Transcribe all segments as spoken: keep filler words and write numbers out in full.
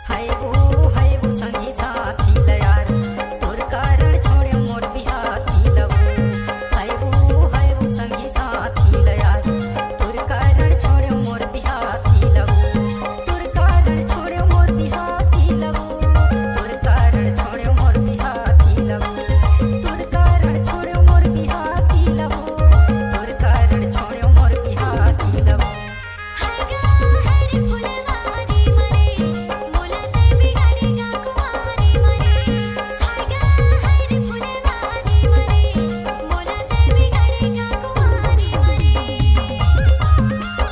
हाय वो, हाय वो संगी साथी ल यार, तोर कारण छोड़े मोर बिहाती ल वो। हाय वो, हाय वो संगी साथी ल यार, तोर कारण छोड़े मोर बिहाती ल वो। तोर कारण छोड़े मोर बिहाती ल वो। तोर कारण छोड़े मोर बिहाती ल वो। तोर कारण छोड़े मोर बिहाती ल वो। तोर कारण छोड़े मोर बिहाती ल वो।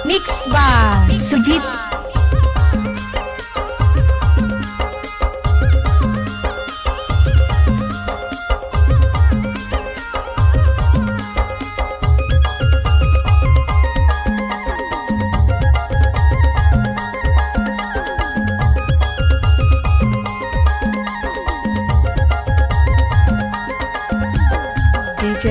Mix by Sujit. D J